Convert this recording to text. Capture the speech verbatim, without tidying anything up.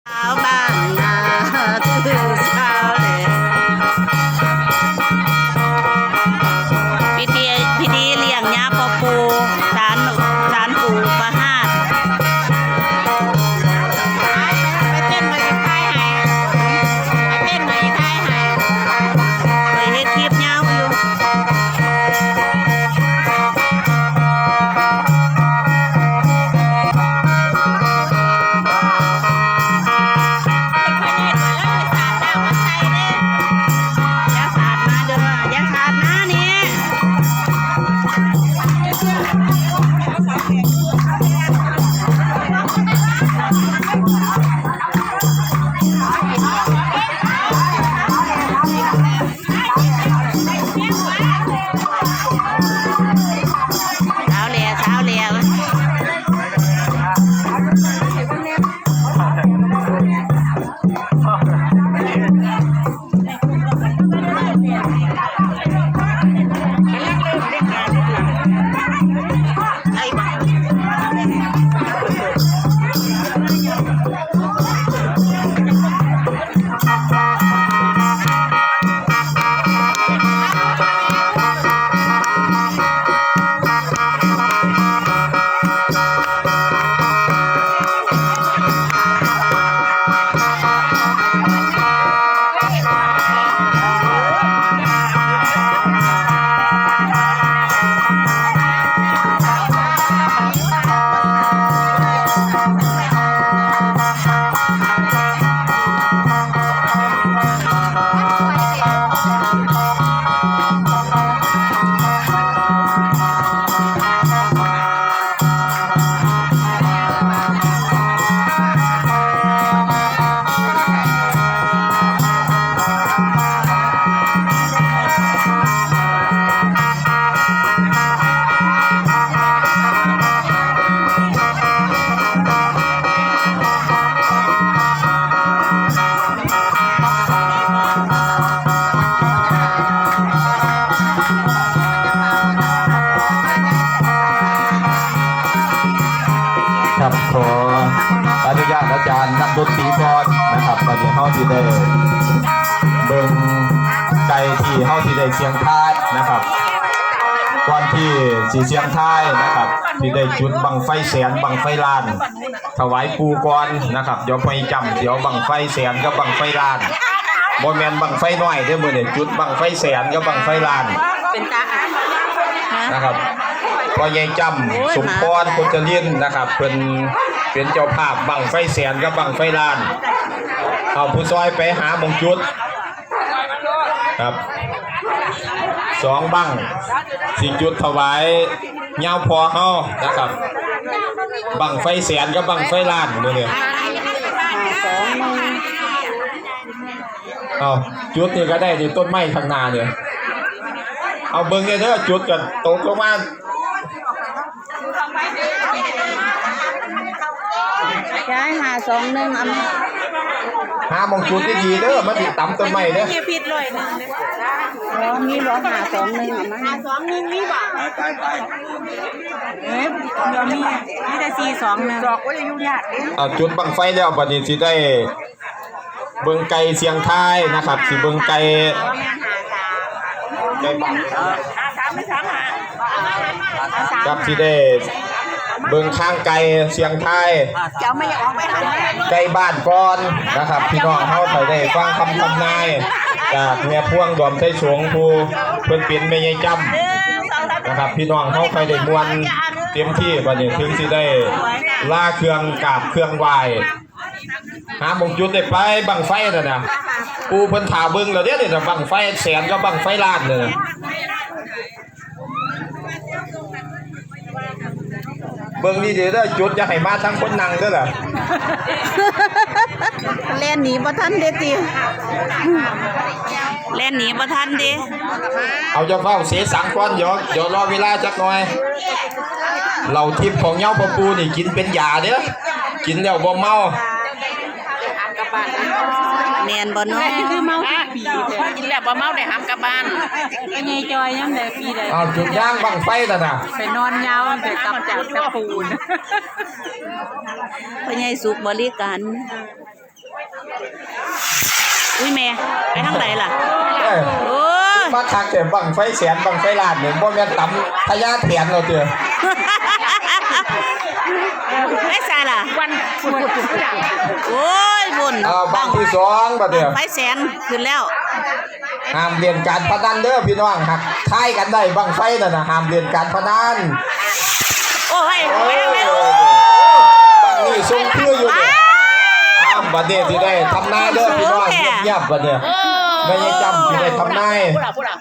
สาวบ้านนาคือสาวแหล่ พิธี พิธีเลี้ยงย่าพ่อปู่ ศาล ศาลปู่ประหาส ไปเต้นหน่อยถ่ายให้ ไปเต้นหน่อยถ่ายให้ ไปเฮ็ดคลิปยาวอยู่ อย่าสาดมาเด้อ อย่าสาดมานี่ เช้าแล้ว เช้าแล้ว ครับ ขออนุญาตอาจารย์นักดนตรีก่อนนะครับ ตอนนี้เฮาสิได้เบิ่งไก่ที่เฮาสิได้เสี่ยงทายนะครับ ก่อนที่สิเสี่ยงทายนะครับ สิได้จุดบั้งไฟแสนบั้งไฟล้าน ถวายปู่ก่อนนะครับ เดี๋ยวไปจำ เดี๋ยวบั้งไฟแสนกับบั้งไฟล้าน บ่แม่นบั้งไฟน้อยเด้อมื้อนี้ จุดบั้งไฟแสนกับบั้งไฟล้าน เป็นตาอ่าน นะครับ พ่อใหญ่จำ โอ้ย สมพร หมาก็ได้ พจรินทร์นะครับ เพิ่นเป็นเจ้าภาพบั้งไฟแสนกับบั้งไฟล้าน เอาผู้ซอยไปหาหม่องจุด ครับ สองบั้ง สิจุดถวายยาวพอเฮานะครับ บั้งไฟแสนกับบั้งไฟล้านมื้อนี้ เอา จุดนี่ก็ได้นี่ ต้นไม้ข้างหน้าเนี่ย เอาเบิ่งเนี่ยเด้อ จุดกันตกลงมา ย้าย ห้าสองหนึ่ง เอามา หาหม่องจุดดีๆเด้อ มันสิตำต้นไม้เด้อ มีผิดร้อยหนึ่งเด้อ อ๋อ มีบ่ ห้าสองหนึ่ง เอามา ห้าสองหนึ่ง มีบ่ เอ้ย เดี๋ยวมี มีแต่ สี่สองหนึ่ง ดอกก็จะยุ่งยากเด้ เอาจุดบั้งไฟแล้ว บัดนี้สิได้ เบิ่งไก่เสี่ยงทายนะครับ สิเบิ่งไก่ ไก่บ้าน ครับ สิได้เบิ่งข้างไก่เสี่ยงทาย เจ้าไม่อยากออกไปหา ไก่บ้านก่อนนะครับ พี่น้องเฮาค่อยได้ฟังคำทำนาย จากแม่พวงดอมไทยสงฆ์ ผู้เพิ่นเป็นแม่ใหญ่จ้ำนะครับ พี่น้องเฮาค่อยได้ม่วนเต็มที่ บัดนี้ถึงสิได้ลาเครื่องกราบเครื่องไหว้ หาหม่องจุดได้ไป บั้งไฟนั่นน่ะ ปู่เพิ่นถ่าเบิ่งแล้วเด้ นี่น่ะ บั้งไฟแสนกับบั้งไฟล้านนั่นน่ะ เบิ่งนี่เด้อ จุดอย่าให้มาทางคนนั่งเด้อล่ะ แล่นหนีบ่ทันเด้ติ แล่นหนีบ่ทันเด้ เอา อย่าฟ้าวเสสังก่อน เดี๋ยว เดี๋ยวรอเวลาจักหน่อย เหล้าทิพย์ของเหย้าพ่อปู่นี่กินเป็นยาเด้อ กินแล้วบ่เมา แม่นบ่เนาะ คือเมาทุกปีแท้ กินแล้วบ่เมาได้หามกลับบ้าน พ่อใหญ่จอยยามใดปีใด เอาจุดยางบั้งไฟนั่นน่ะ ไปนอนยาวแต่กลับจากตะปูน พ่อใหญ่สุขบริการ อุ้ยแม่ ไปทางใดล่ะ เอ้ย โอ้ย มาคักแต่บั้งไฟแสนบั้งไฟล้านเนี่ยบ่แม่นตำพญาแถนเราเถอะ ไปใส่ล่ะ วันพุธ โอ้ยบุญ อ่าบั้งที่สองบัดเนี่ย ไฟแสนขึ้นแล้ว ห้ามเล่นการพนันเด้อพี่น้องครับทายกันได้บั้งไฟนั่นนะห้ามเล่นการพนัน โอ้ยไปทางใดโอ้ บั้งนี้ทรงคืออยู่เนี่ยอ้าวบัดนี้ที่ได้ทำนายเด้อพี่น้องเงียบๆบัดเนี่ยไม่ใช่จำที่ได้ทำนาย พูดอ่ะพูดอ่ะ